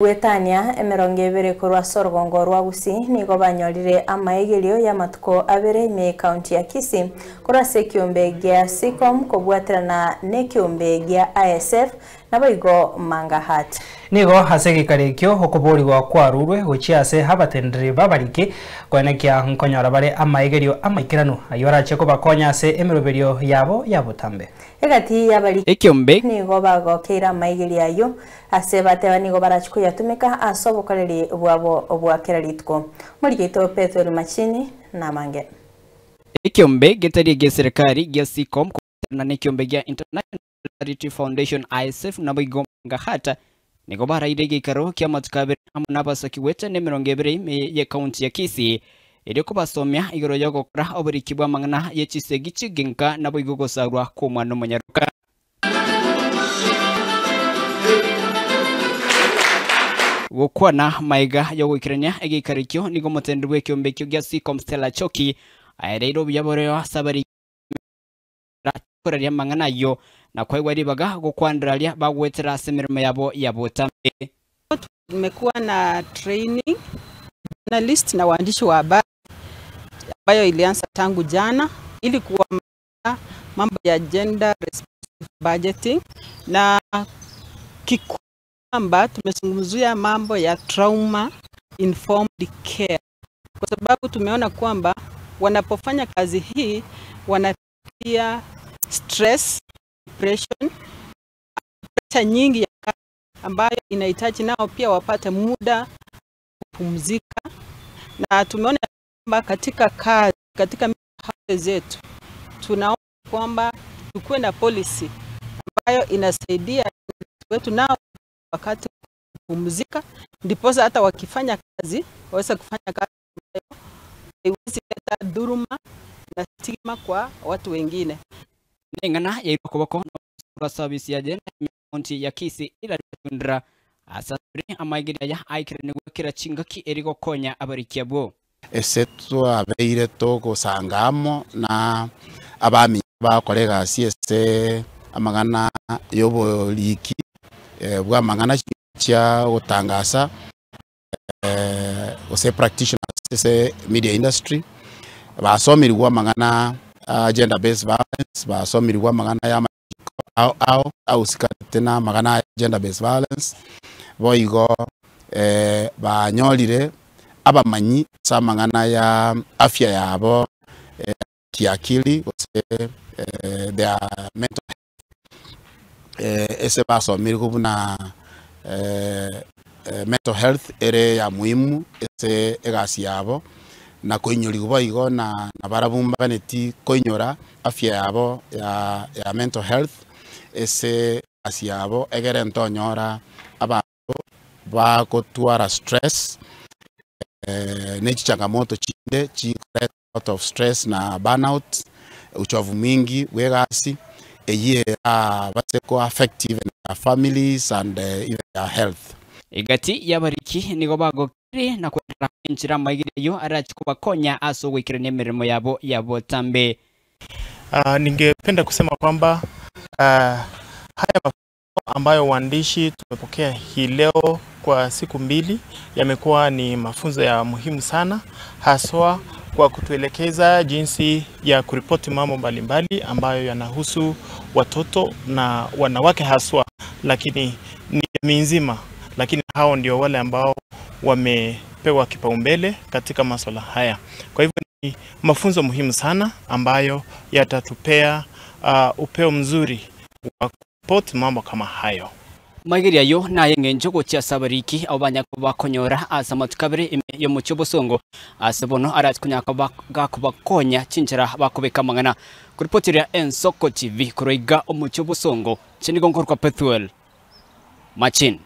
Goetania 20 korwa ase orogongo rwa Gusii nigo banyorire amaegerio y'amatuko abere ime y'ecounty ya Kisii korwa ase ekiombe gia Seacom kobwaterana nekiombe gia ISF naboigo Mangahat. Nigo ase egeikaro ekio okoboorigwa kwarurwe gochia ase abateneneri b'abariki, koenekia nkonyora bare amaegerio amaikeranu, ayio arache kobakonya ase emeroberio yabo ya botambe. Egati y'abariki Ekiombe. nigo bagokeire amaigerio ayio, ase bateba nigo barachie koyatumeka ase obokoreri bwabo bwa kera rituko. Morigeito Pethuel Machini namange. Ekiombe getari egi'eserekari gia Seacom kobwaterana nekiombe gia International Solidarity Foundation, ISF, naboigo Mangahata nigo baraire egeikaro ki'amatuko abere amo nabasoki goeta 20 ime y'ecounty ya Kisii erio kobasomia igoro y'ogokora oboriki bw'amang'ana ye chisegi chi'egenka naboigo gosarwa kw'omwana omonyaroka. Gokwana magega y'ogoikerania egeikaro ekio nigo omoteneneri bw'ekeombe ekio gia Seacom Stella Choki aereire obuya boreo ase abariki koraria amang'ana ayio na koegwa ribaga gokwanera aria bagoetera ase emeremo yabo ya botambe. Tumekuwa na training journalist na waandishi wa habari ambayo ilianza tangu jana ili kuwahamasisha mambo ya gender responsive budgeting na kikuu kwamba tumezungumzia mambo ya trauma informed care, kwa sababu tumeona kwamba wanapofanya kazi hii wanapitia stress, depression, pressure nyingi ya kazi ambayo inahitaji nao pia wapate muda kupumzika, na tumeona kwamba katika kazi, katika house zetu tunaona kwamba tukuwe na policy ambayo inasaidia wetu nao wakati kupumzika, ndiposa hata wakifanya kazi waweze kufanya kazi ambayo haiwezi leta dhuluma na stigma kwa watu wengine. Neng'ana yairwa koboko na service ya gender county ya Kisii iraritundra asabire amaigeria aya aikerane gwekera chingaki eri gokonya abarikia abwo. Ase twabeire togosanga amo na abami bagokora egasi ase amang'ana y'oboriki bw'amang'ana chia gotangasa gose practitioners ase media industry, basomirigwe amang'ana a gender based violence, basomirigwe amang'ana ya amachiko ao ao ahusikanete na amang'ana ya gender based violence, boigo banyorire abamanyi ase amang'ana ya afya yabo kiakili gose their mental health, ase basomirigwe buna mental health ere ya muhimu ase egasi yabo, na koinyorigwa boigo na nabarabwo mbaganeti koinyora afya yabo ya mental health ase egasi yabo egere ntonyora abanto bagotwara stress ne chichangamoto chinde chikoreta lot of stress na burnout, uchovu mwingi bwa egasi eyio erabase ko affect even their families and even their health. Egati y'abariki nigo bagokire na kwerera enchera amaigerio ayio arache kobakonya ase ogoikerania emeremo yabo ya botambe. Ningependa kusema kwamba haya mafunzo ambayo waandishi tumepokea hii leo kwa siku mbili yamekuwa ni mafunzo ya muhimu sana, haswa kwa kutuelekeza jinsi ya kuripoti mambo mbalimbali ambayo yanahusu watoto na wanawake haswa, lakini ni jamii nzima, lakini hao ndio wale ambao wamepewa kipaumbele katika masuala haya. Kwa hivyo ni mafunzo muhimu sana ambayo yatatupea upeo mzuri wa kuripoti mambo kama hayo. Maigeria ayo naye eng'encho gochia ase abariki abo banyaka bakonyora ase amatuko abere ime y'omochie obosongo ase bono arache konyaka gakobakonya chinchera bakobeka amang'ana. Koripotiria Ensoko TV korwa iga omochie obosongo, inche nigo nkorokwa Pethuel Machin.